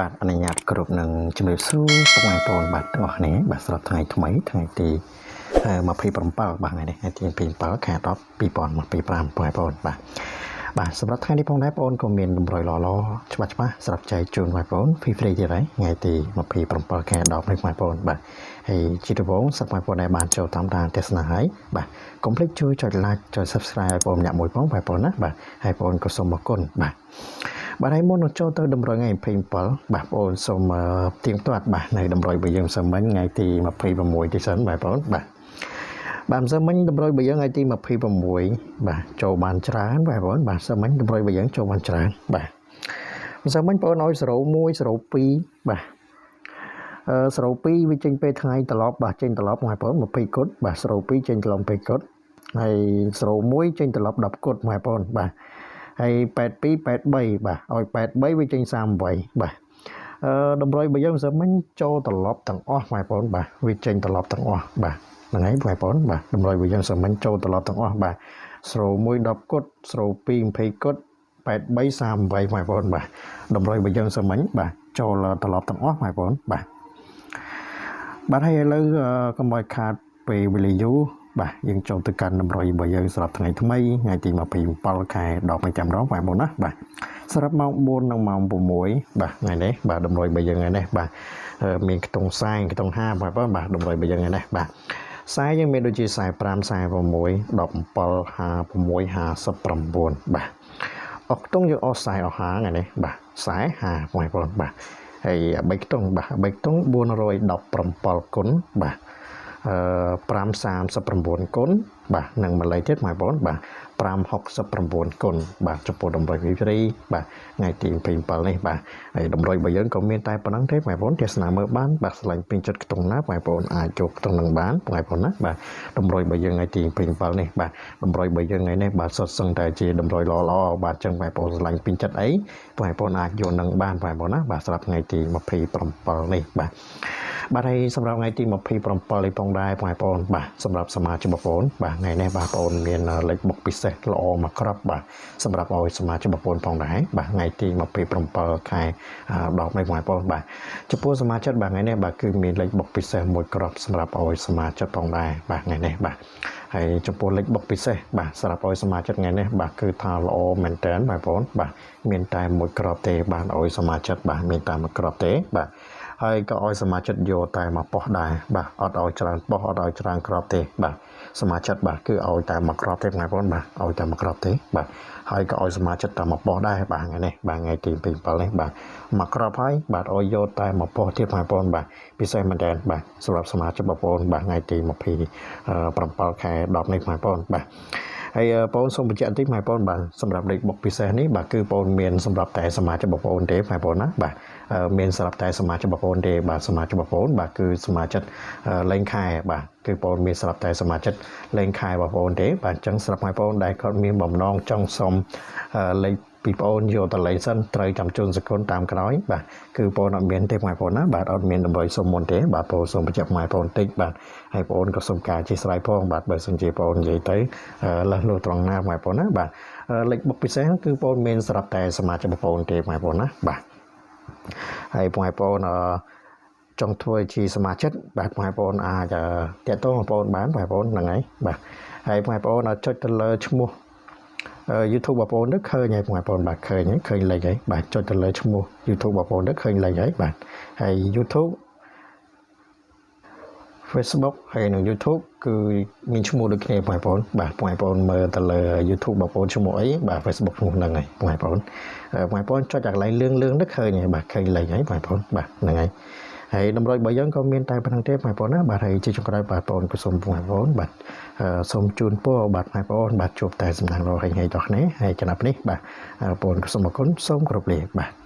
បាទអនុញ្ញាតគ្រប់នឹងជំរាបសួរពុកម៉ែបងប្អូនបាទទាំងអស់គ្នាបាទសម្រាប់ថ្ងៃថ្មីថ្ងៃទី27បាទថ្ងៃនេះថ្ងៃទី27ខែ10 2025បងប្អូនបាទបាទសម្រាប់ថ្ងៃនេះផងដែរបងប្អូនក៏មានតម្រុយល្អៗច្បាស់ច្បាស់សម្រាប់ចែកជូនបងប្អូន free free ទៀតហើយថ្ងៃទី27ខែ10នេះបងប្អូនបាទហើយជាដំបូងសម្រាប់បងប្អូនដែលបានចូលតាមដានទស្សនាហើយបាទកុំភ្លេចជួយចុច like ចុច subscribe ឲ្យបងប្អូនម្នាក់មួយផងបងប្អូនណាបាទហើយបងប្អូនក៏សូមអរគុណបាទបាទហើយមុននឹងចូលទៅតម្រុយថ្ងៃ27បាទបងប្អូនសូមទៀងទាត់បាទនៅតម្រុយរបស់យើងសាមញ្ញថ្ងៃទី26ទីសិនបាទបងប្អូនបាទបាទម្សិលមិញតម្រុយរបស់យើងថ្ងៃទី26បាទចូលបានច្រើនបាទបងប្អូនបាទម្សិលមិញតម្រុយរបស់យើងចូលបានច្រើនបាទម្សិលមិញបងប្អូនឲ្យ01 02បាទអឺ02វាចេញពេលថ្ងៃត្រឡប់បាទចេញត្រឡប់បងប្អូន20គុតបាទ02ចេញត្រឡប់20គុតហើយ01ចេញត្រឡប់10គុតបងប្អូនបាទហើយ82 83បាទឲ្យ83វាចេញ38បាទអឺតម្រុយរបស់យើងម្សិលមិញចូលត្រឡប់ទាំងអស់បងប្អូនបាទវាចេញត្រឡប់ទាំងអស់បាទហ្នឹងហើយបងប្អូនបាទតម្រុយរបស់យើងម្សិលមិញចូលត្រឡប់ទាំងអស់បាទ01 10គុត02 20គុត83 38បងប្អូនបាទតម្រុយរបស់យើងម្សិលមិញបាទចូលត្រឡប់ទាំងអស់បងប្អូនបាទបាទហើយឥឡូវកុំឲ្យខាតពេលវេលាយូរបាទយើងចូលទៅកាន់តម្រុយរបស់យើងសម្រាប់ថ្ងៃថ្មីថ្ងៃទី27ខែ10នេះចាំដងបងប្អូនណាបាទសម្រាប់ម៉ោង4និងម៉ោង6បាទថ្ងៃនេះបាទតម្រុយរបស់យើងថ្ងៃនេះបាទមានខ្ទង់សែងខ្ទង់5បងប្អូនបាទតម្រុយរបស់យើងថ្ងៃនេះបាទខ្សែយើងមានដូចជា45 46 17 56 59បាទអស់ខ្ទង់យើងអស់ខ្សែអស់50ថ្ងៃនេះបាទខ្សែ50បងប្អូនបាទហើយ3ខ្ទង់បាទ3ខ្ទង់417គុណបាទអឺ539គុណបាទនិងម្លេចទៀតបងប្អូនបាទ569គុណបាទចំពោះតម្រុយវីព្រីបាទថ្ងៃទី27នេះបាទហើយតម្រុយរបស់យើងក៏មានតែប៉ុណ្ណឹងទេបងប្អូនទស្សនាមើលបានបាទឆ្លាញ់ពេញចិត្តខ្ទង់ណាបងប្អូនអាចចូលខ្ទង់នឹងបានបងប្អូនណាបាទតម្រុយរបស់យើងថ្ងៃទី27នេះបាទតម្រុយរបស់យើងថ្ងៃនេះបាទសុទ្ធសឹងតែជាតម្រុយល្អល្អបាទអញ្ចឹងបងប្អូនឆ្លាញ់ពេញចិត្តអីបងប្អូនអាចយកនឹងបានបងប្អូនណាបាទសម្រាប់ថ្ងៃទី27នេះបាទបាទហើយសម្រាប់ថ្ងៃទី27នេះផងដែរបងប្អូនបាទសម្រាប់សមាជិកបងប្អូនបាទថ្ងៃនេះបាទបងប្អូនមានលេខបុកពិសេសល្អមួយគ្រាប់បាទសម្រាប់ឲ្យសមាជិកបងប្អូនផងដែរបាទថ្ងៃទី27ខែ10នេះបងប្អូនបាទចំពោះសមាជិកបាទថ្ងៃនេះបាទគឺមានលេខបុកពិសេសមួយគ្រាប់សម្រាប់ឲ្យសមាជិកផងដែរបាទថ្ងៃនេះបាទហើយចំពោះលេខបុកពិសេសបាទសម្រាប់ឲ្យសមាជិកថ្ងៃនេះបាទគឺថាល្អមែនតើបងប្អូនបាទមានតែមួយគ្រាប់ទេបាទឲ្យសមាជិកបាទមានតែមួយគ្រាប់ទេបាទហើយក៏ឲ្យសមាជិកយកតែមួយប៉ុស្តិ៍ដែរបាទអត់ឲ្យច្រើនប៉ុស្តិ៍អត់ឲ្យច្រើនគ្រាប់ទេបាទសមាជិកបាទគឺឲ្យតែមួយគ្រាប់ទេបងប្អូនបាទឲ្យតែមួយគ្រាប់ទេបាទហើយក៏ឲ្យសមាជិកតែមួយប៉ុស្តិ៍ដែរបាទថ្ងៃនេះបាទថ្ងៃទី27នេះបាទមួយគ្រាប់ហើយបាទឲ្យយកតែមួយប៉ុស្តិ៍ទៀតបងប្អូនបាទពិសេសមែនតើបាទសម្រាប់សមាជិកបងប្អូនបាទថ្ងៃទី27ខែ10នេះបងប្អូនបាទហើយបងសូមបញ្ជាក់បន្តិចបងប្អូនបាទសម្រាប់លេខបុកពិសេសនេះបាទគឺបងមានសម្រាប់តែសមាជិកបងប្អូនទេបងប្អូនណាបាទមានសម្រាប់តែសមាជិកបងប្អូនទេបាទសមាជិកបងប្អូនបាទគឺសមាជិកលេងខែបាទគឺបងមានសម្រាប់តែសមាជិកលេងខែបងប្អូនទេបាទអញ្ចឹងសម្រាប់បងប្អូនដែលគាត់មានបំណងចង់សុំលេខពីបងអូនយកតលេងសិនត្រូវចាំជូនសកុនតាមក្រោយបាទគឺបងអត់មានទេបងប្អូនណាបាទអត់មានតម្រុយសុំមុនទេបាទបងសូមបញ្ជាក់បងប្អូនតិចបាទហើយបងអូនក៏សូមការអធិស្ឋានផងបាទបើសិនជាបងអូននិយាយទៅលះលុះត្រង់ណាបងប្អូនណាបាទលេខបុកពិសេសគឺបងមានសម្រាប់តែសមាជិកបងប្អូនទេបងប្អូនណាបាទហើយបងប្អូនអឺចង់ធ្វើជាសមាជិកបាទបងប្អូនអាចតាក់ទងបងប្អូនបានបងប្អូនហ្នឹងហើយបាទហើយបងប្អូនចុចទៅលើឈ្មោះ YouTube បងប្អូនទៅឃើញហើយបងប្អូនបាទឃើញហើយឃើញលេខហើយបាទចុចទៅលើឈ្មោះ YouTube បងប្អូនទៅឃើញលេខហើយបាទហើយ YouTube Facebook ហើយនិង YouTube គឺមានឈ្មោះដូចគ្នាបងប្អូនបាទបងប្អូនមើលទៅលើ YouTube បងប្អូនឈ្មោះអីបាទ Facebook ឈ្មោះហ្នឹងហើយបងប្អូនបងប្អូនចុចអាកន្លែងលឿងលឿងទៅឃើញហើយបាទឃើញលេខហើយបងប្អូនបាទហ្នឹងហើយហើយតម្រុយរបស់យើងក៏មានតែប៉ុណ្្នឹងទេបងប្អូនណាបាទហើយជាចុងក្រោយបាទបងប្អូនក៏សូមបងប្អូនបាទសូមជូនពរបាទបងប្អូនបាទជួបតែសំណាងល្អហេងហេងដល់គ្នាហើយចំណាប់នេះបាទបងប្អូនក៏សូមអរគុណសូមគោរពលាបាទ។